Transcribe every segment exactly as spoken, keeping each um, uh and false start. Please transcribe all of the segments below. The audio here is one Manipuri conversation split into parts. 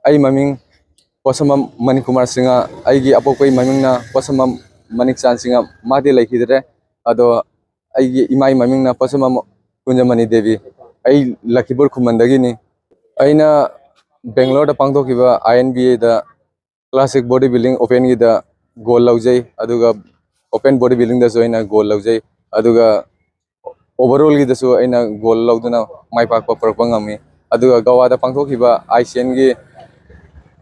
ꯑꯩ ꯃꯃꯤꯡ ꯄꯣꯠꯁꯝꯕꯝ ꯃꯅꯤꯀꯨꯃꯥꯔ ꯁꯤꯡꯍ, ꯑꯩꯒꯤ ꯑꯄꯣꯛꯄꯒꯤ ꯃꯃꯤꯡꯅ ꯄꯣꯠꯁꯝꯕꯝ ꯃꯅꯤꯛꯆꯥꯟ ꯁꯤꯡꯍ꯫ ꯃꯥꯗꯤ ꯂꯩꯈꯤꯗ꯭ꯔꯦ꯫ ꯑꯗꯣ ꯑꯩꯒꯤ ꯏꯃꯥꯒꯤ ꯃꯃꯤꯡꯅ ꯄꯣꯠꯁꯝꯕꯝ ꯀꯨꯟꯖꯃꯅꯤ ꯗꯦꯕꯤ꯫ ꯑꯩ ꯂꯈꯤꯄꯨꯔ ꯈꯨꯃꯟꯗꯒꯤꯅꯤ꯫ ꯑꯩꯅ ꯕꯦꯡꯒ꯭ꯂꯣꯔꯗ ꯄꯥꯡꯊꯣꯛꯈꯤꯕ I N B A the classic body building open ꯒꯤꯗ gold ꯂꯧꯖꯩ, ꯑꯗꯨꯒ open body building ꯗꯁꯨ ꯑꯩꯅ gold ꯂꯧꯖꯩ, ꯑꯗꯨꯒ overall ꯒꯤꯗꯁꯨ ꯑꯩꯅ gold ꯂꯧꯗꯨꯅ ꯃꯥꯏ ꯄꯥꯛꯄ ꯄꯨꯔꯛꯄ ꯉꯝꯃꯤ꯫ ꯑꯗꯨꯒ ꯒꯋꯥꯗ ꯄꯥꯡꯊꯣꯛꯈꯤꯕ I C N ꯒꯤ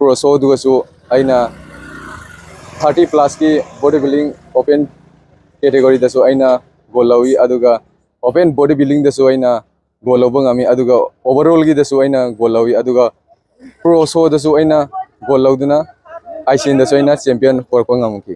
pro show ꯗꯨꯒꯁꯨ ꯑꯩꯅ thirty plus ꯀꯤ body building open category ꯗꯁꯨ ꯑꯩꯅ gold ꯂꯧꯏ, ꯑꯗꯨꯒ open body building ꯗꯁꯨ ꯑꯩꯅ gold ꯂꯧꯕ ꯉꯝꯃꯤ, ꯑꯗꯨꯒ overall ꯒꯤꯗꯁꯨ ꯑꯩꯅ gold ꯂꯧꯏ, ꯑꯗꯨꯒ pro show ꯗꯁꯨ ꯑꯩꯅ gold ꯂꯧꯗꯨꯅ I C N ꯗꯁꯨ ꯑꯩꯅ champion ꯄꯨꯔꯛꯄ ꯉꯝꯈꯤ꯫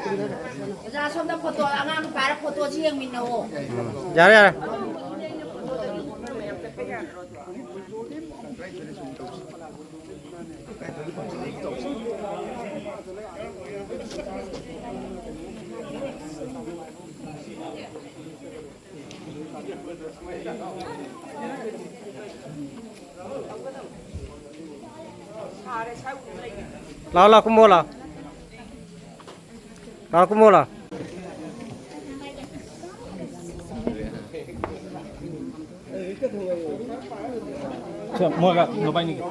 ꯑꯣꯖꯥ, ꯁꯣꯝꯗ ꯐꯣꯇꯣ, ꯑꯉꯥꯡ ꯄꯥꯏꯔ ꯐꯣꯇꯣꯁꯤ ꯌꯦꯡꯃꯤꯟꯅꯧꯑꯣ꯫ ꯌꯥꯔꯦ, ꯌꯥꯔꯦ꯫ ꯂꯥꯛꯑꯣ, ꯂꯥꯛꯑꯣ, ꯀꯨꯝꯃꯣ, ꯂꯥꯛꯑꯣ꯫ ꯂꯥꯛꯑꯣ, ꯀꯨꯝꯃꯣ, ꯂꯥꯛꯑꯣ꯫ ꯁꯦ, ꯃꯣꯏꯒ ꯅꯕꯥꯏꯅꯤꯒꯤ꯫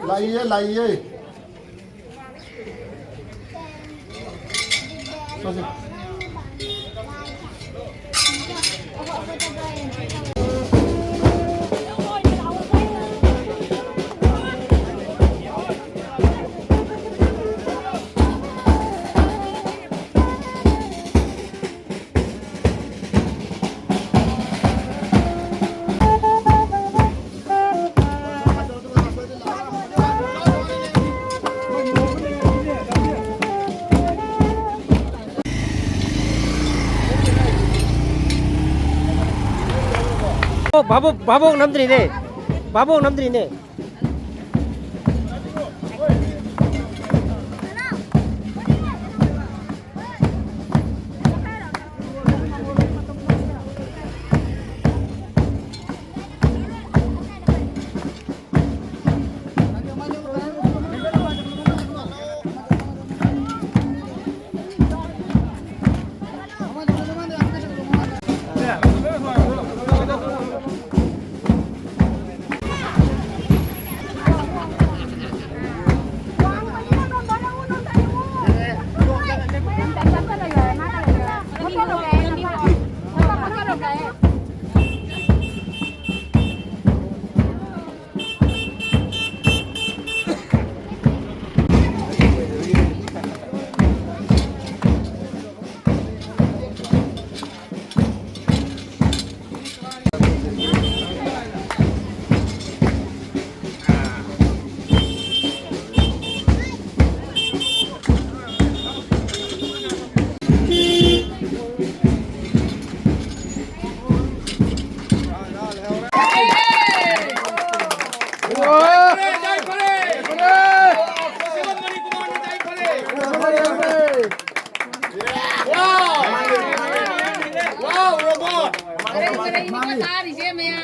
ꯂꯥꯛꯏꯌꯦ, ꯂꯥꯛꯏꯌꯦ꯫ ꯆꯠꯁꯦ꯫ ꯚꯥꯕꯣꯛ, ꯚꯥꯕꯣꯛ ꯅꯝꯗ꯭ꯔꯤꯅꯦ, ꯚꯥꯕꯣꯛ ꯅꯝꯗ꯭ꯔꯤꯅꯦ꯫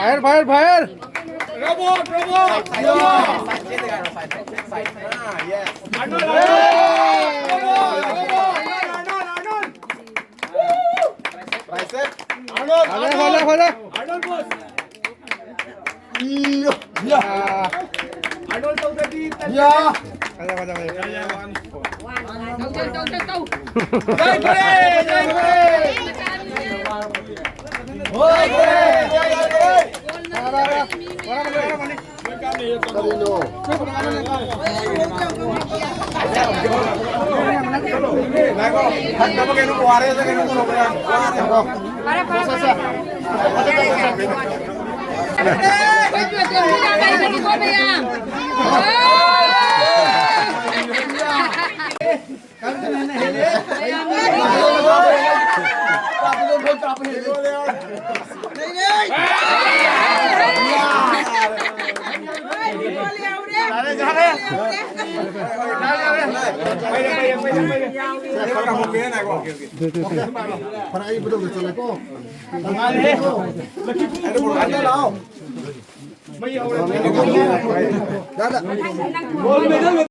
Fire, fire, fire! ꯐꯖꯔꯦ, ꯐꯖꯔꯦ, ꯐꯖꯔꯦ! ꯏꯌꯥ! ꯑꯥꯔꯅꯣꯜ ꯇꯧꯗ꯭ꯔꯗꯤ ꯇꯟ-, ꯌꯥ꯫ ꯇꯧ, ꯇꯧ, ꯇꯧ, ꯇꯧ, ꯇꯧ꯫ ꯖꯩ ꯒꯨꯔꯦ, ꯖꯩ ꯒꯨꯔꯦ꯫ ꯍꯣꯏ, ꯒꯨꯔꯦ, ꯖꯩ ꯒꯨꯔꯦ꯫ ꯀꯔꯤꯅꯣ? ꯉꯥꯏꯈꯣ, ꯊꯛꯅꯕ ꯀꯩꯅꯣ ꯋꯥꯔꯦꯗ ꯀꯩꯅꯣ ꯇꯧꯔꯛꯄ ꯌꯥꯏ꯫ ꯋꯥꯔꯦ꯫ ꯐꯔꯦ, ꯐꯔꯦ, ꯐꯔꯦ꯫ ꯐꯔꯦ, ꯑꯩ ꯕꯨꯗꯧꯗ ꯆꯠꯂꯦꯀꯣ꯫ ꯂꯥꯛꯑꯣ꯫